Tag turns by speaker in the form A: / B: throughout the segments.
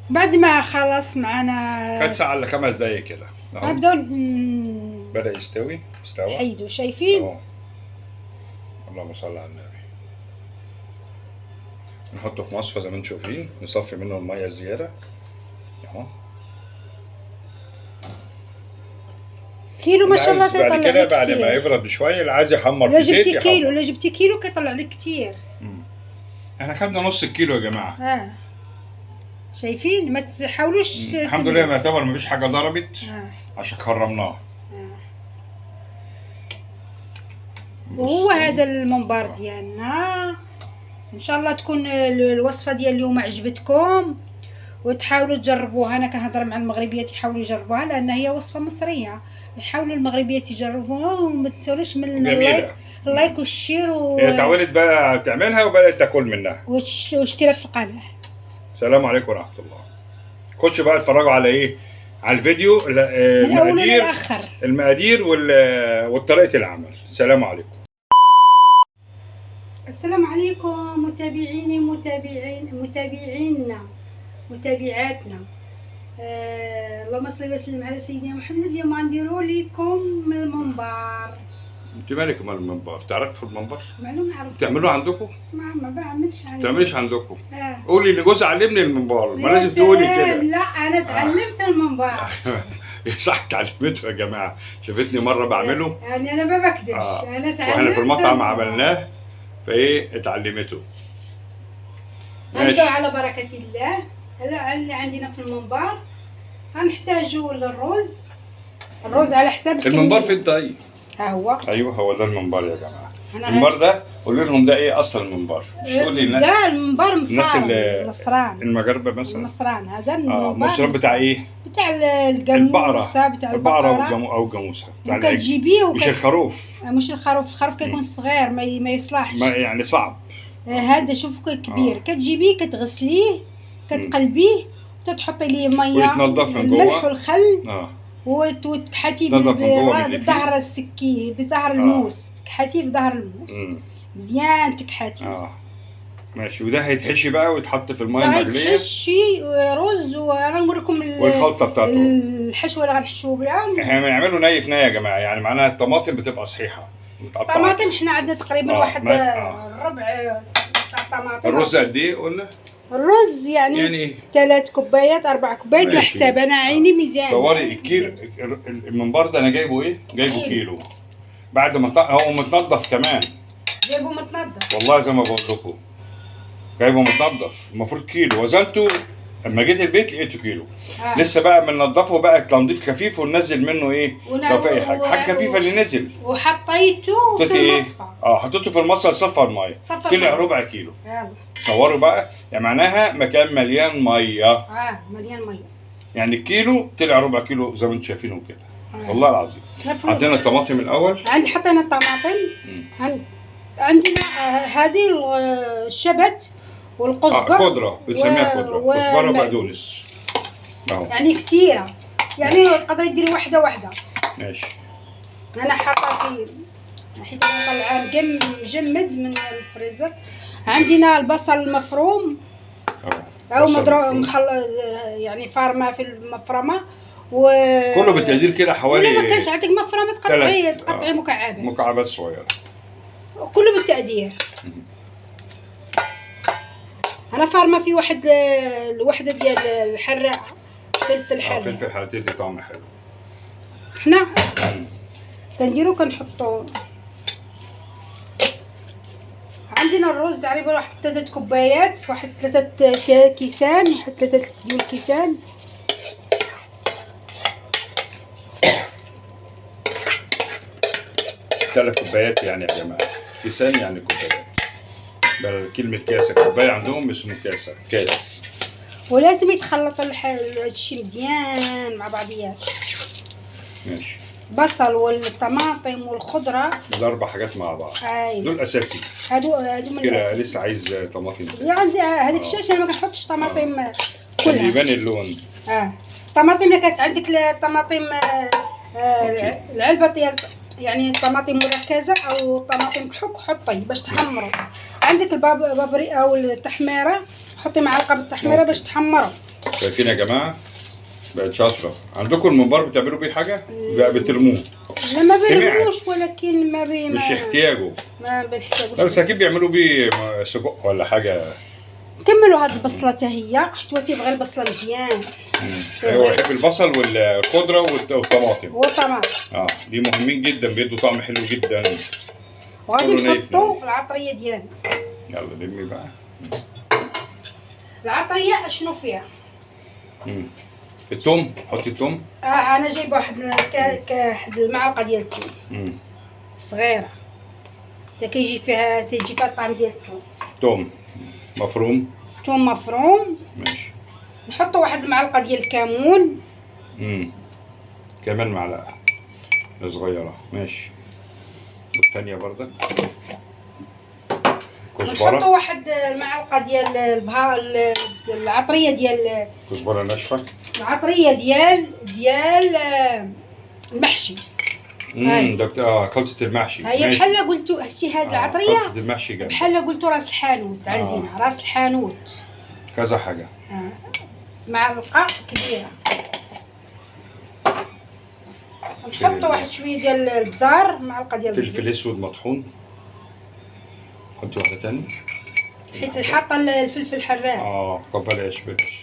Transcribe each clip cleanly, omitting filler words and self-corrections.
A: بعد ما خلص معنا
B: خد ساعة الا 5 دقايق كده اهو.
A: نبداو
B: بدأ يستوي، استوى.
A: نحيدو، شايفين؟
B: اهو. اللهم صل على النبي. نحطه في مصفى زي ما انتم شايفين، نصفي منه المية الزيادة اهو.
A: كيلو ما شاء الله
B: بعد
A: تيطلع
B: كده
A: لك
B: بعد ما
A: كثير.
B: يبرد بشوية اللي عايز يحمر
A: لا
B: في زيت
A: جبتي كيلو،
B: يحمر.
A: لا جبتي كيلو كيطلع لك كثير.
B: احنا خدنا نص الكيلو يا جماعة.
A: شايفين؟ ما تحاولوش.
B: الحمد لله ما يعتبر ما فيش حاجة ضربت. عشان خرمناه.
A: وهو هذا المنبر ديالنا. ان شاء الله تكون الوصفة ديال اليوم عجبتكم وتحاولوا تجربوها. انا كنهضر مع المغربيات يحاولوا يجربوها لان هي وصفه مصرية، يحاولوا المغربيات يجربوها. وما تنساوش من
B: جميلة.
A: ال like وال share
B: هي اتعودت بقى تعملها وبدات تاكل منها،
A: والاشتراك في القناة.
B: السلام عليكم ورحمة الله. خشوا بقى اتفرجوا على ايه؟ على الفيديو
A: من اول للاخر،
B: المقادير وطريقه العمل. السلام عليكم.
A: السلام عليكم متابعيني متابعين متابعينا متابعاتنا. اللهم صل وسلم على سيدنا محمد. اليوم غنديروا لكم المنبر.
B: انت مالك مال المنبر؟ تعرف في المنبر؟
A: معلوم نعرف.
B: بتعملوه عندكم؟
A: ما بعملش عندي. ما
B: بتعمليش عندكم؟ قولي لجوزي علمني المنبر، ما لازم تقولي كده.
A: لا انا تعلمت المنبر.
B: صح اتعلمته يا جماعة، شافتني مرة بعمله.
A: يعني انا ما بكذبش، انا تعلمت
B: واحنا في المطعم عملناه فايه اتعلمته.
A: نبداو على بركة الله. هلا اللي عندنا في المنبر غنحتاجو للرز. الرز على حساب
B: المنبر فين طيب؟
A: ها هو.
B: ايوه هو ده المنبر يا جماعة. المنبر ده قولوا لهم ده ايه اصلا المنبر؟ مش تقولي للناس
A: ده المنبر مصران،
B: المغاربة مثلا.
A: المصران هذا المنبر.
B: المصران بتاع ايه؟
A: بتاع الجاموسة، بتاع
B: البقرة او الجاموسة، بتاع
A: كتجيبيه.
B: مش الخروف.
A: مش الخروف، الخروف كيكون صغير ما يصلحش،
B: ما يعني صعب.
A: هذا شوفوا كبير. كتجيبيه كتغسليه كتقلبيه وتحطي ليه مية
B: ويتنضف من جوه،
A: الملح والخل. وتكحتيه بظهر السكين، بظهر الموس. تكحتيه بظهر الموس مزيان، تكحتيه.
B: ماشي. وده هيتحشي بقى ويتحط في المية المغليه.
A: هيتحشي رز، وانا نقول لكم
B: والخلطه بتاعته،
A: الحشوه اللي غنحشوه بها.
B: احنا بنعمله ني في ني يا جماعة، يعني معناها الطماطم بتبقى صحيحه متقطعه.
A: الطماطم حنا عندنا تقريبا واحد ربع تاع الطماطم.
B: الرز قد ايه قلنا؟
A: الرز يعني 3 كوبايات 4 كوبايات على حساب. انا عيني ميزان.
B: صوري الكيلو المنبر ده انا جايبه ايه؟ جايبه كيلو. بعد ما هو متنضف كمان.
A: جايبه متنضف
B: والله زي ما بقول لكم، جايبه متنضف. المفروض كيلو، وزنته اما جيت البيت لقيته كيلو. لسه بقى بننضفه بقى تنظيف خفيف وننزل منه ايه لو في اي حاجة، حاجة خفيفة اللي نزل.
A: وحطيته في المصفى.
B: حطيته في المصفى، صفى المية، طلع ربع كيلو.
A: يلا
B: صوروا بقى، يعني معناها مكان مليان مية.
A: مليان مية،
B: يعني الكيلو طلع ربع كيلو زي ما انتم شايفينه كده. والله العظيم. حطينا الطماطم الاول.
A: عندي حطينا الطماطم. عندنا هذه الشبت والقزبر.
B: خضرة بنسميها خضرة، كزبره وبقدونس.
A: يعني كثيرة، يعني تقدري ديري واحدة واحدة.
B: ماشي.
A: انا حاطه في حيت انا طالعه مجمد من الفريزر. عندنا البصل المفروم او مضروب يعني فارمه في المفرمه، و
B: كله بالتقدير كده حوالي.
A: ولا ما كانش عندك مفرمه تقطعي تقطعي مكعبات،
B: مكعبات صغيرة،
A: كله بالتقدير. انا فارمه في واحد الوحدة ديال الحراقه، فلفل حراق.
B: فلفل حراق تدي طعم حلو.
A: حنا كنديرو كنحطو. عندنا الرز تقريبا واحد 3 كوبايات، واحد 3 كيسان، واحد 3 ديال الكيسان.
B: 3 كوبايات يعني يا جماعة، كيسان يعني كوبايات، بدل كلمة كاسه، كوباية عندهم اسمه كاسه، كاس.
A: ولازم يتخلط هادشي مزيان مع بعضيات.
B: ماشي.
A: بصل والطماطم والخضره،
B: الاربع حاجات مع بعض.
A: ايوه
B: دول اساسي،
A: هادو من
B: كده. لسه عايز طماطم
A: يعني هذيك الشاشة انا ما كنحطش طماطم كلها،
B: يبان اللون.
A: الطماطم اللي كانت عندك الطماطم العلبة ديال يعني طماطم مركزه او طماطم كحك، حطي باش تحمروا. عندك البابري او التحميره، حطي معلقه بالتحميره باش تحمروا.
B: شايفين يا جماعة؟ بقت شاطرة. عندكم الممبار بتعملوا بيه حاجة؟ بقى بترموه؟
A: لا ما بنرموش، ولكن ما بي
B: مش احتياجه،
A: ما بنحتاجوش.
B: لا بس اكيد بيعملوا بيه سجق ولا حاجة.
A: نكملوا هاد البصله حتى هي، حيت هو تيبغي البصله مزيان.
B: هو يحب البصل والخضره والطماطم.
A: والطماطم
B: دي مهمين جدا، بيدوا طعم حلو جدا.
A: وغادي نحطوا العطريه ديالنا.
B: يلا لمي بقى
A: العطريه. اشنو فيها؟
B: الثوم، حطي الثوم.
A: انا جايبه واحد المعلقة ديال الثوم صغيرة، حتى كيجي فيها، تيجي فيها الطعم ديال الثوم.
B: ثوم مفروم.
A: ثوم مفروم،
B: ماشي.
A: نحطوا واحد المعلقة ديال الكمون.
B: كمان معلقه صغيرة، ماشي. والثانية برضك كزبره.
A: نحطوا واحد المعلقة ديال البهار، العطريه ديال
B: كزبره ناشفة،
A: العطريه ديال المحشي.
B: ده خلطه المحشي.
A: هي بحال قلتو شتي هاد العطريه،
B: خلطه المحشي جامدة،
A: بحال قلتو راس الحانوت. عندنا راس الحانوت
B: كذا حاجة.
A: معلقه كبيرة. نحطوا واحد شوية ديال البزار، معلقه ديال البزار.
B: فلفل اسود مطحون، حطي واحدة ثانية
A: حيت حاطه الفلفل حراق.
B: بلاش بلاش،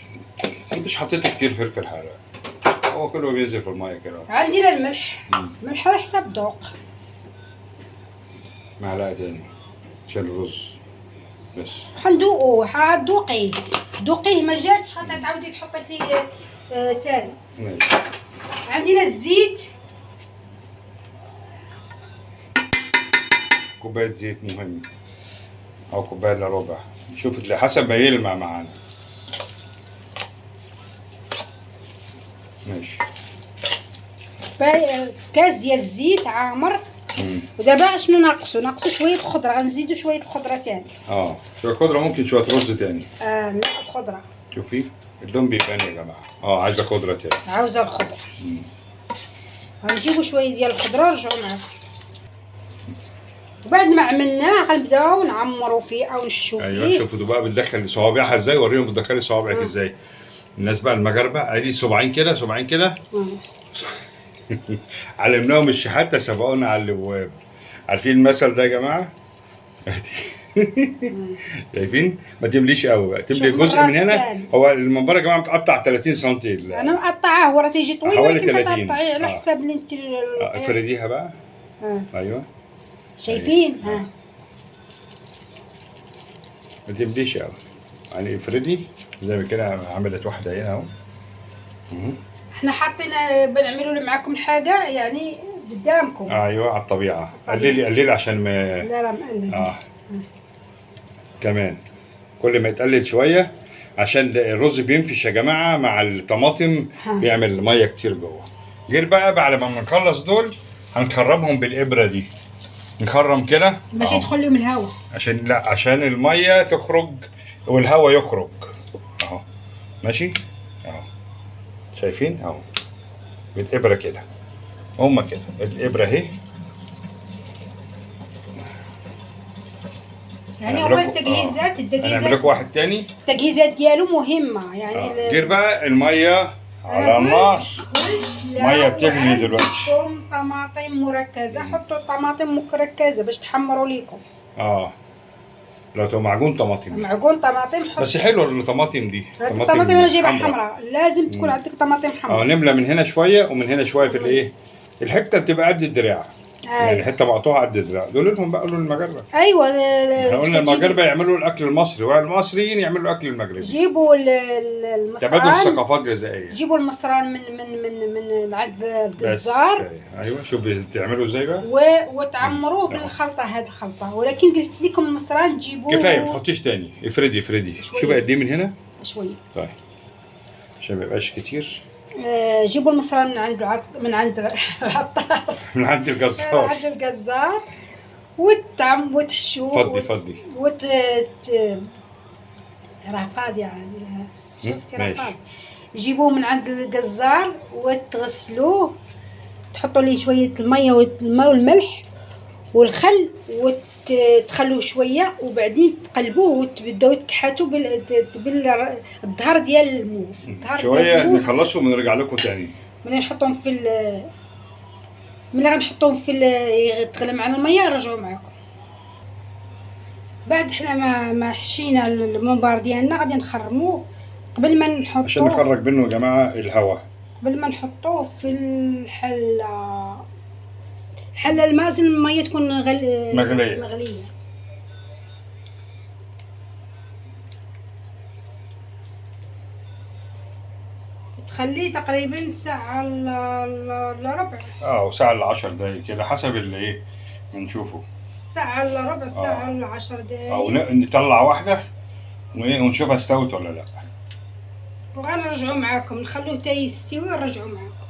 B: انتش حطيتي كتير فلفل حراق، هو كله بينزل في المية كده.
A: عندنا الملح، الملح على حسب الذوق.
B: معلقه تاني عشان الرز بس.
A: حندوقو، حدوقيه، دوقيه، ما جاتش غتعاودي تحطي فيه تاني.
B: ماشي.
A: عندنا الزيت،
B: كوباية زيت مهم، او كوباية الا ربع، نشوف اللي حسب ما يلمع معانا. ماشي.
A: كاس ديال الزيت عامر. ودابا شنو ناقصو؟ ناقصو شوية الخضرة، غنزيدو شوية الخضرة تاني.
B: شوية خضرة، ممكن شوية رز تاني.
A: لا الخضرة.
B: شوفي اللون بيبان يا جماعة. عايزه خضرة تاني.
A: عاوزه الخضرة. غنجيبو شوية ديال الخضرة ونرجعو معاكم. وبعد ما عملناه غنبداو نعمرو فيه او نحشو فيه.
B: ايوه شوفوا بقى بتدخل صوابعها ازاي، وريهم بتدخلي صوابعك ازاي. الناس بقى المغاربة ادي صباعين كده، صباعين كده. علمناهم الشحاته سبقونا على الابواب. عارفين المثل ده يا جماعة؟ شايفين؟ ما تمليش قوي بقى، تملي جزء من هنا. هو الممبار يا جماعة متقطع 30 سم.
A: انا مقطعاه، هو راه تيجي طويل ولكن كتقطعيه على حساب اللي انت.
B: افرديها بقى. ايوه
A: شايفين؟
B: ما تمليش قوي يعني، افردي زي ما كده. عملت واحدة هنا اهو.
A: احنا حاطين بنعملوا معاكم الحاجة يعني قدامكم.
B: ايوه على الطبيعة. قللي قللي عشان ما
A: لا لا مقلل.
B: كمان كل ما يتقلل شوية عشان الرز بينفش يا جماعة مع الطماطم، بيعمل مية كتير جوه. غير بقى بعد ما نخلص دول هنخرمهم بالابره دي، نخرم كده
A: باش يدخل لهم الهواء،
B: عشان لا عشان المية تخرج والهواء يخرج اهو. ماشي اهو، شايفين اهو بالابره كده، هما كده الابره اهي.
A: يعني هو التجهيزات، التجهيزات
B: هنعمل لكم واحد تاني.
A: التجهيزات ديالو مهمة يعني.
B: غير بقى المية على النار، المية بتغلي دلوقتي.
A: عندكم طماطم مركزه، حطوا طماطم مركزه باش تحمروا ليكم.
B: لو تو معجون طماطم،
A: معجون طماطم حط.
B: بس حلوة الطماطم دي.
A: الطماطم انا جايبها حمراء، لازم تكون عندك طماطم حمراء.
B: نملى من هنا شوية ومن هنا شوية في الايه، الحتة بتبقى قد الدراع. يعني حتة مقطوعة قد الدراع. دول لهم بقى، قولوا للمغاربة.
A: ايوه
B: احنا قلنا المغاربة يعملوا الاكل المصري والمصريين يعملوا الاكل المغربي.
A: جيبوا المصران،
B: تبادل ثقافات غذائية.
A: جيبوا المصران من من من من عند الجزار.
B: ايوه شوف بتعملوا ازاي بقى،
A: وتعمروه بالخلطه، هذه الخلطة. ولكن قلت لكم المصران تجيبوه
B: كفاية، ما تحطيش تاني. افردي افردي، شوفي قد ايه من هنا
A: شوية.
B: طيب عشان ما يبقاش كتير.
A: جيبوا المصران من عند من عند العطار،
B: من عند الجزار،
A: من عند الجزار، وتحشوه.
B: فضي فضي
A: راه فاضي يعني، شفتي راه فاضي. جيبوه من عند الجزار وتغسلوه، تحطوا ليه شوية المية والماء والملح، والخل وتخلوه شوية، وبعدين تقلبوه وتبداو تكحاتوا بالظهر ديال الموس. الظهر
B: شوية نخلصه ونرجع لكم تاني.
A: ملي نحطهم في ملي غنحطوهم في تغلى معنا المية نرجعوا معكم. بعد حنا ما حشينا الممبار ديالنا غادي نخرموه قبل ما نحطوه
B: عشان نخرج منه يا جماعة الهواء،
A: قبل ما نحطوه في الحلة. الحلة لازم المية تكون مغليه. تخليه تقريبا ساعة الا ربع،
B: وساعة الا 10 دقايق كده حسب اللي ايه بنشوفه،
A: ساعة الا ربع، ساعة الا 10 دقايق،
B: او نطلع واحدة ونشوفها استوت ولا لا،
A: وغنرجعوا معاكم نخلوه حتى يستوي ونرجعوا معاكم.